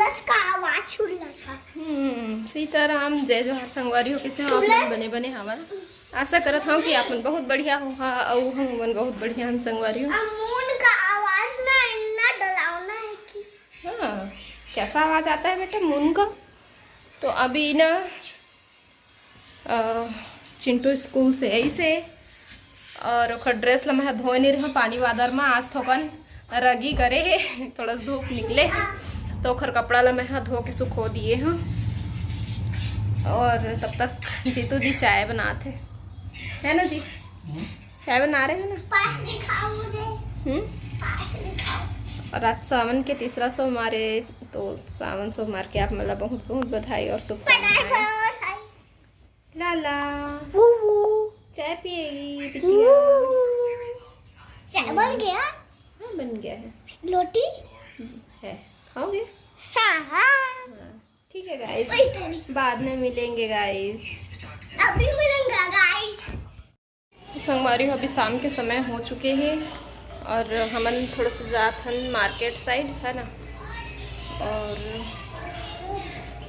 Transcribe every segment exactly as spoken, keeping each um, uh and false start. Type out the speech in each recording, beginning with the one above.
इसका आवाज सुन रहा था। हम्म, सीताराम, जय जोहार संगवारी हो, कइसे हो आप मन? बने बने हवन। आशा करत हूँ कि आप मन बहुत बढ़िया हो, हाँ, अउ हम मन बहुत बढ़िया हन संगवारी हो। अब मून का आवाज ना इतना डरावना है कि हाँ, कैसा आवाज आता है बेटा मून का? तो अभी ना अ, चिंटू स्कूल से आइस हे और ओकर ड्रेस ला मैं धोए नहीं रहा पानी वादर में। आज थोकन रगी करे हे, थोड़ा सा धूप निकले हे, तो ओकर कपड़ा ला मैं धो के सुखो दिए हूँ। और तब तक जीतू जी चाय बनात हे, है ना जी? हम्म। चाय बना रहे हैं ना? पास दिखाओ मुझे। हम्म। पास दिखाओ। और आज सावन के तीसरा सोमवार है, तो सावन सोमवार के आप मतलब बहुत बहुत बधाई और शुभकामनाएं। लाला। वू वू। चाय पिएगी बिटिया? वू वू। चाय बन गया? हाँ, बन गया है। रोटी? है। खाओगे? हाँ, हाँ। हाँ, ठीक है गाइस, वही करी। बाद में मिलेंगे गाइस। अभी मिलेंगे गाइस। संगवारी हो, अभी शाम के समय हो चुके हैं और हमन थोड़ा सा जात हन मार्केट साइड, है ना, और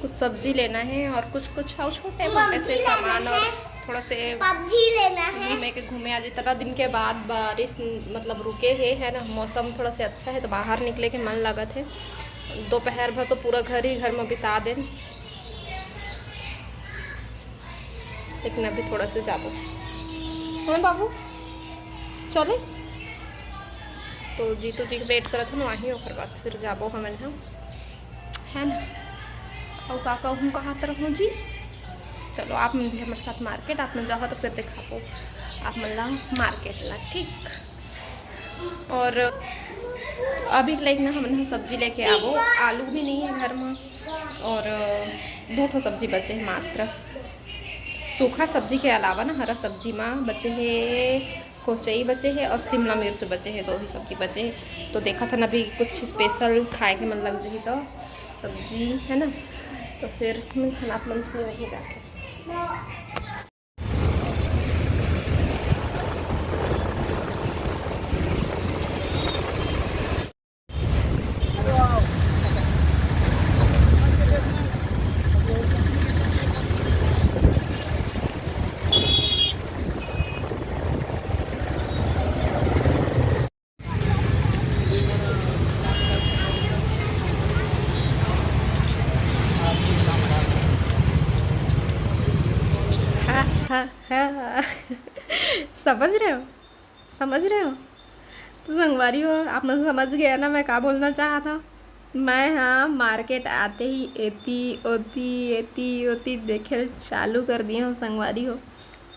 कुछ सब्जी लेना है और कुछ कुछ और छोटे मोटे से सामान और थोड़ा से पबजी लेना है। घूमे के घूमे, आज इतना दिन के बाद बारिश मतलब रुके है, है ना, मौसम थोड़ा से अच्छा है तो बाहर निकले के मन लगत है। दोपहर भर तो पूरा घर ही घर में बिता देन, लेकिन अभी थोड़ा से जाबो। हाँ बाबू, चले तो जीतू जी के वेट करत हन वहीं, ओकर बाद फिर जाबो हमन ह, है ना। अउ का कहूँ, कहाँ तरफ हूँ जी? चलो आप मन भी हमारे साथ मार्केट, आप मन जाओ तो फिर दिखाबो आप मन ला मार्केट ला, ठीक। और अभी के लाइक ना हमन ह सब्जी लेके आबो, आलू भी नहीं है घर में और दो ठो सब्जी बचे हैं मात्र। सूखा सब्जी के अलावा ना हरा सब्जी में बचे हैं कोचई बचे हे और शिमला मिर्च बचे हे, दो ही सब्जी बचे हे। तो देखत हन अभी कुछ स्पेशल खाए के मन लग जाही तो सब्जी, है ना, तो फिर मिलथन आप मन से वहीं जाके। हाँ, हाँ, हाँ। समझ रहे हो, समझ रहे हो? तो संगवारी हो, आप मन समझ गया ना मैं का बोलना चाहा था। मैं हाँ मार्केट आते ही एती ओती, एती ओती देखे चालू कर दिए हो संगवारी हो।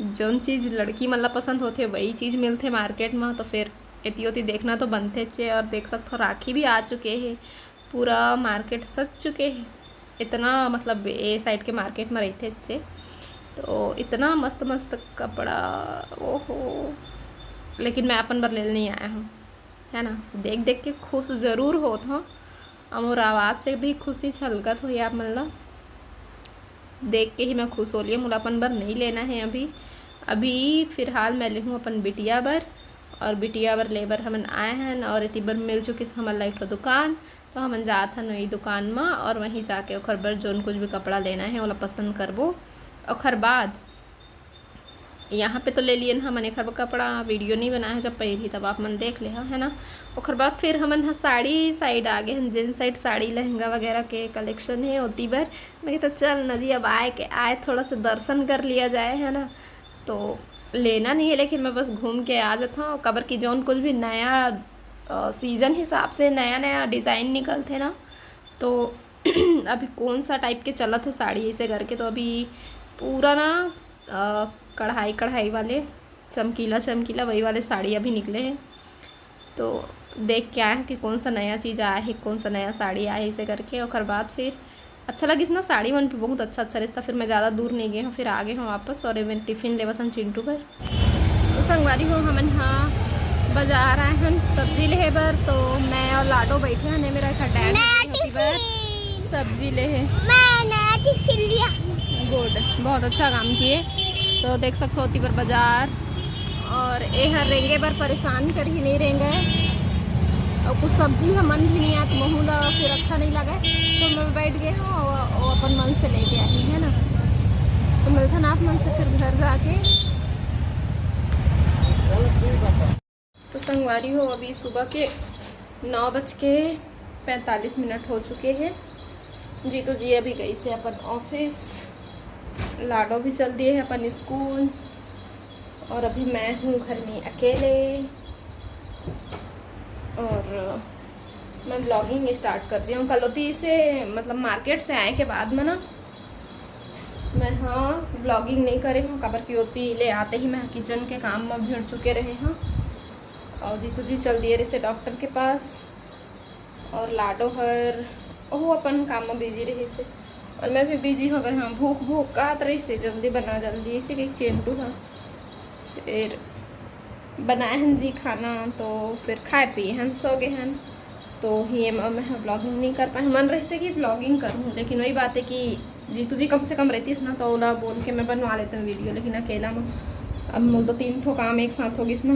जौन चीज लड़की मन ला पसंद होथे वही चीज मिलथे मार्केट म, तो फिर एती ओती देखना तो बनथेच हे। और देख सकथो राखी भी आ चुके हे, पूरा मार्केट सज चुके हे। इतना मतलब ए साइड के मार्केट में रहिथेच हे, तो इतना मस्त मस्त कपड़ा, ओहो। लेकिन मैं अपन बर लेल नहीं आया हूँ, है ना। देख देख के खुश जरूर होत हूँ, और मोर आवाज से भी खुशी छलकत होही आप मन ला। देख के ही मैं खुश हो लिया। मोला अपन बर नहीं लेना है अभी। अभी फिलहाल मैं लेहूँ अपन बिटिया बर, और बिटिया बर ले बर हमन आए हन, और एती बर मिल चुकिस हमन ला एक ठो दुकान। तो हमन जात हन वही दुकान म, और वहीं जाके ओखर बर जोन कुछ भी कपड़ा लेना है ओला पसंद करबो। ओखर बाद यहाँ पे तो ले लियन हमन एखर बर कपड़ा, वीडियो नहीं बनाए हो, जब पहिरही तब आप मन देख ले हो, है ना। ओखर बाद फिर हमन ह साड़ी साइड आ गए हन, जेंट्स साइड साड़ी लहंगा वगैरह के कलेक्शन है ओती बर। मैं कही तो चल न जी, अब आए के आए, थोड़ा सा दर्शन कर लिया जाए, है ना। तो लेना नहीं है, लेकिन मैं बस घूम के आ जाता हूँ, काबर कि जौन कुछ भी नया सीजन हिसाब से नया नया डिज़ाइन निकलथे ना, तो अभी कौन सा टाइप के चलत है साड़ी, ऐसे करके तो अभी पूरा ना अ, कढ़ाई कढ़ाई वाले, चमकीला चमकीला वही वाले साड़ी अभी निकले हैं। तो देख के आए हैं कि कौन सा नया चीज़ आया है, कौन सा नया साड़ी आया है, इसे करके ओकर बाद फिर अच्छा लगिस ना साड़ी मन पे, बहुत अच्छा अच्छा रिश्ता। फिर मैं ज़्यादा दूर नहीं गए हूँ, फिर आ गए हूँ वापस। और मैं टिफिन लेवत हन चिंटू घर। तो संगवारी हो, हमन हाँ बाजार आए हन सब्जी लेहे बर, तो मैं और लाडो बैठे हन, मेरा एक डैड नया होती बर टिफिन। सब्जी लेहे। मैं नया टिफिन लिया। गुड, बहुत अच्छा काम किए। तो देख सकते हो ओती बर बाजार, और ए हर रेंगे बर परेशान कर ही नहीं रेंगे, और कुछ सब्जी हमन भी नहीं आत महू ला फिर अच्छा नहीं लगे, तो मैं बैठ गए हो, वो, वो अपन मन से लेके आई है ना। तो मिलथन आप मन से फिर घर जाके। तो संगवारी हो, अभी सुबह के नौ बज के पैंतालीस मिनट हो चुके हैं। जीतू जी अभी गई से अपन ऑफिस, लाडो भी चल दिए हैं अपन स्कूल, और अभी मैं हूँ घर में अकेले। और मैं ब्लॉगिंग स्टार्ट कर दी हूँ कलोती से, मतलब मार्केट से आए के बाद में ना मैं, हाँ, ब्लॉगिंग नहीं करे हूँ, काबर कि ओती ले आते ही मैं किचन के काम में भिड़ चुके रहे हूँ। और जीतू जी चल दिए रहे से डॉक्टर के पास, और लाडो हर ओहू अपन काम में बिजी रही से, और मैं भी बिजी हो गए। हाँ, भूख भूख कहत रही से, जल्दी बना, जल्दी, इसे कि चिंटू है। फिर बनाए हन जी खाना, तो फिर खाए पिए हन, सो गए हन। तो ही मैं ब्लॉगिंग नहीं कर पाए। मन रही से कि ब्लॉगिंग करूँ, लेकिन वही बात है कि जीतू जी कम से कम रहतीस ना, तो ओला बोल के मैं बनवा लेते हैं वीडियो, लेकिन अकेला में अब मोर दो तीन ठो काम एक साथ हो गिस ना।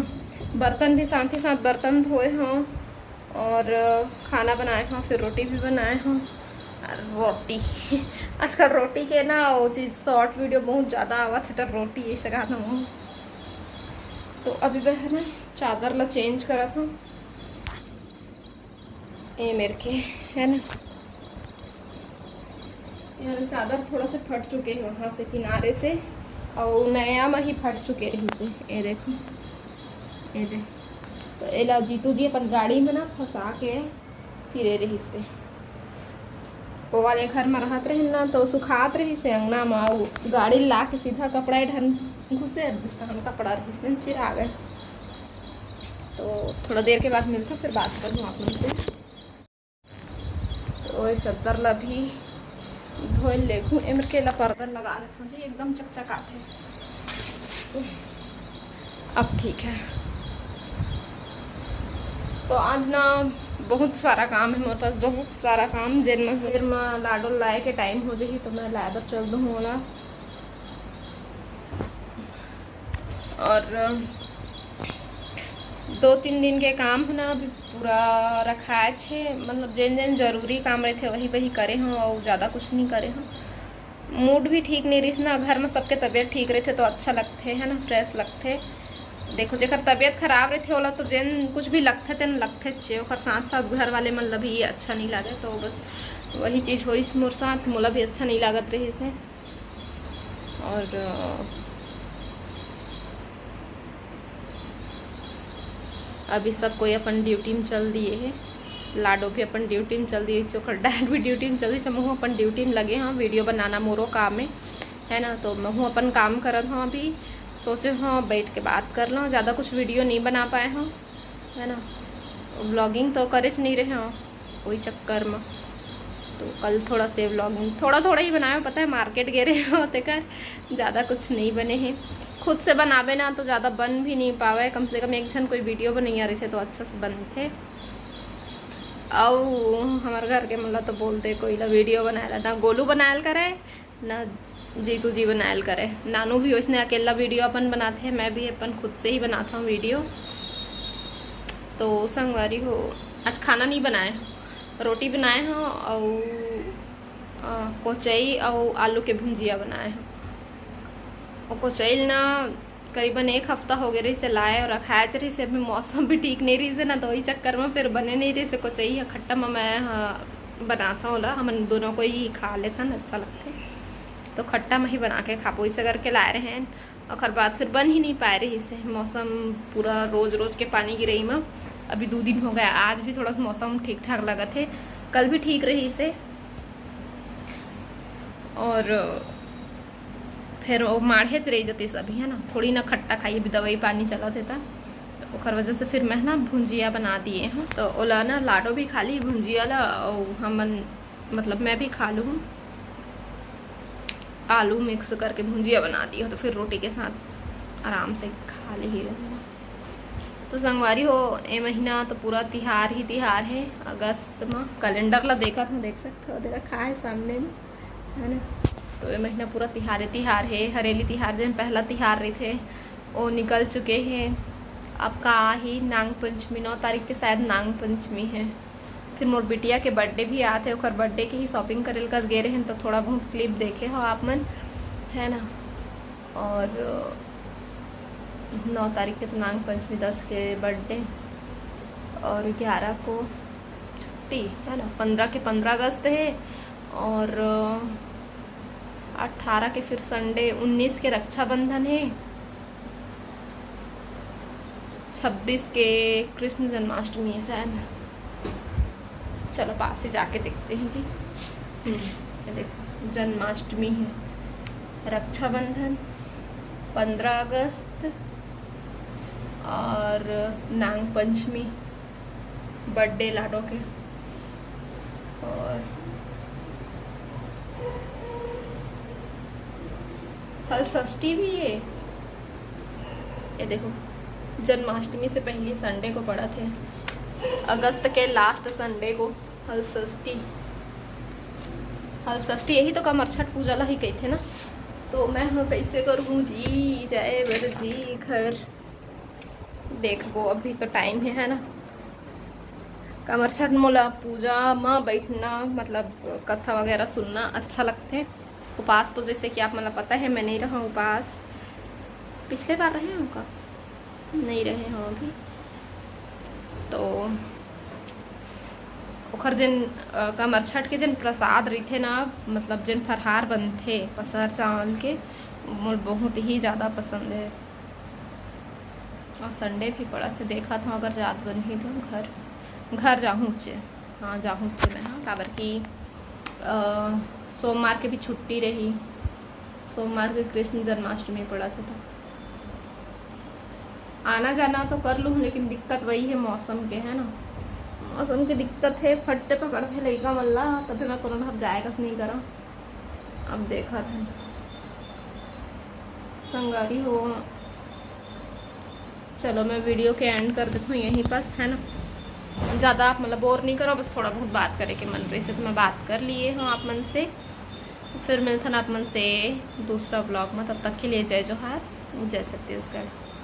बर्तन भी साथ ही साथ बर्तन धोए हों, और खाना बनाए हों, फिर रोटी भी बनाए हों। और रोटी आजकल रोटी के ना वो चीज़ शॉर्ट वीडियो बहुत ज़्यादा आवत है, तो रोटी ऐसे कहा था। तो अभी मैं है ना चादर ला चेंज करत हूँ, ए मेर के, है ना, ये चादर थोड़ा से फट चुके हैं वहाँ से किनारे से, और नया में ही फट चुके रही से। ये देखो, ये दे, तो एला जीतू जी अपन गाड़ी में ना फंसा के चिरे रही से। वो वाले घर में रहत रहे ना, तो सुखात रही से अंगना में, और गाड़ी ला के सीधा कपड़ा ढन घुसे, बिस्तान कपड़ा रही से चिरा गए। तो थोड़ा देर के बाद मिलता, फिर बात करूँ आप लोग से। तो ये चद्दर ला भी धोए लेगू, एमर के ला पर्दा लगा लेथों जी, एकदम चकचकाथे। अब ठीक है। तो आज ना बहुत सारा काम है मोर पास, बहुत सारा काम, जेन में, जेन में लाडो लाए के टाइम हो जाही, तो मैं लाए बर चल दूँ ओला। और दो तीन दिन के काम है ना, अभी पूरा रखाए छे, मतलब जेन जेन जरूरी काम रहते वही वही करे हूँ, और ज़्यादा कुछ नहीं करे हूँ। मूड भी ठीक नहीं रहिस ना, घर में सबके तबीयत ठीक रहते तो अच्छा लगते है ना, फ्रेश लगते। देखो, जेकर तबीयत खराब रहते ओला तो जेन कुछ भी लगते तेन लगते चे, ओकर साथ साथ घर वाले मन ला भी अच्छा नहीं लगे। तो बस वही चीज़ होइस मोर साथ, मोला भी अच्छा नहीं लागत रहिस है। और अभी सब कोई अपन ड्यूटी में चल दिए है, लाडो भी अपन ड्यूटी में चल दिए, चोकर डायट भी ड्यूटी में चल दिए, महूँ अपन ड्यूटी में लगे हाँ, वीडियो बनाना मोरो काम है, है ना। तो महूँ अपन काम करत हूँ, अभी सोचे हूँ बैठ के बात कर लूँ, ज़्यादा कुछ वीडियो नहीं बना पाए हूँ, है ना। ब्लॉगिंग तो करे नहीं रहे हूँ, वही चक्कर में। तो कल थोड़ा से व्लॉग थोड़ा थोड़ा ही बनाए, पता है मार्केट गए रहे हो, तेकर ज़्यादा कुछ नहीं बने हैं। खुद से बनावे ना तो ज़्यादा बन भी नहीं पावे, कम से कम एक झन कोई वीडियो बनैया रहिथे तो अच्छा से बनथे। अउ हमर घर के मन ला तो बोलते कोई ला वीडियो बनाए ला ना, गोलू बनायल करे ना जीतू जी बनायल करे। नानू भी वैसने अकेला वीडियो अपन बनाते हैं, मैं भी अपन खुद से ही बनाता हूँ वीडियो। तो संगवारी हो, आज खाना नहीं बनाए हो, रोटी बनाए हो और कोचई और आलू के भुंजिया बनाए हो। वो कोचई ना करीबन एक हफ्ता हो गए रहिसे लाए और रखाए रहिसे। अभी मौसम भी ठीक नहीं रहिसे ना, तो वही चक्कर में फिर बने नहीं रहिसे। कोचई ह खट्टा में मैं ह बनाता हूँ ला, हमन दोनों को ही खा लेथन, अच्छा लगथे। तो खट्टा में ही बना के खाबो, इसे करके लाए रहे हैं। ओकर बाद फिर बन ही नहीं पाए रहिसे, मौसम पूरा रोज रोज के पानी गिरई में। अभी दो दिन हो गया, आज भी थोड़ा सा मौसम ठीक ठाक लगत है, कल भी ठीक रहिसे। और फिर वो माढ़ेच रही जतिस अभी, है ना, थोड़ी ना खट्टा खाई, अभी दवाई पानी चलत है ता। तो ओकर वजह से फिर मैं ना भुंजिया बना दिए हूँ। तो ओला ना लाडो भी खा ली भुंजिया ला, और हमन, मतलब मैं भी खा लूँ। आलू मिक्स करके भुंजिया बना दिए हो, तो फिर रोटी के साथ आराम से खा ली। तो संगवारी हो, ए महीना तो पूरा तिहार ही तिहार है। अगस्त में कैलेंडर ला देखत हो, देख सकते हो, दे रखा है सामने में, है ना। तो ये महीना पूरा तिहारे तिहार है। हरेली तिहार जन पहला तिहार रहिथे, वो निकल चुके हैं। अब का ही नांग पंचमी, नौ तारीख के शायद नांग पंचमी है। फिर मोर बिटिया के birthday भी आत हे, ओकर birthday के ही shopping करे ल कल गे रहेन, तो थोड़ा बहुत clip देखे हो आप मन, है ना। और नौ तारीख के तो नाग पंचमी, दस के birthday और ग्यारह को छुट्टी, है ना। पंद्रह के, पंद्रह अगस्त है और अट्ठारह के फिर Sunday, उन्नीस के रक्षाबंधन है, छब्बीस के कृष्ण जन्माष्टमी है शायद। चलो पास ही जाके देखते हैं जी। हम्म, ये देखो, जन्माष्टमी है, रक्षाबंधन, पंद्रह अगस्त और नाग पंचमी, birthday लाडो के, और हल षष्ठी भी है। ये देखो, जन्माष्टमी से पहले Sunday को पड़त हे, अगस्त के last Sunday को हल षष्ठी। हल षष्ठी यही तो कमरछठ पूजा ला ही कहिथे ना। तो मैं ह कैसे करहूँ जी, जाए बर जी घर। देखबो, अभी तो time है, है ना। कमरछठ मोला पूजा म बैठना, मतलब कथा वगैरह सुनना अच्छा लगथे। उपास तो जैसे कि आप मन ला पता है, मैं नहीं रहा उपास। पिछले बार रहे हो का? नहीं रहे हो अभी। तो ओखर जेन, अ, कमरछठ के जेन प्रसाद रहिथे ना, मतलब जेन फरहार बनथे पसहर चावल के, मोर बहुत ही ज़्यादा पसंद है। और Sunday भी पड़त हे, देखत हव अगर जात बनही तो घर, घर जाहूँ चे, हाँ जाहूँ चे मैं, हाँ, काबर कि, अ, सोमवार के भी छुट्टी रही, सोमवार के कृष्ण जन्माष्टमी पड़त हे तो आना जाना तो कर लूँ, लेकिन दिक्कत वही है मौसम के, है ना, मौसम के दिक्कत है, फट्टे पकड़थे लइका मन ला, तभे मैं कोनो ढाब जाए कस नहीं करा। अब देखत हन संगवारी हो, चलो मैं video के end कर देत हूँ यहीं पास, है ना। ज़्यादा आप मतलब bore नहीं करो, बस थोड़ा बहुत बात करे के मन रहिसे तो मैं बात कर लिए हूँ आप मन से। फिर मिलथन आप मन से दूसरा vlog में, तब तक के लिए जय जोहार, जय छत्तीसगढ़।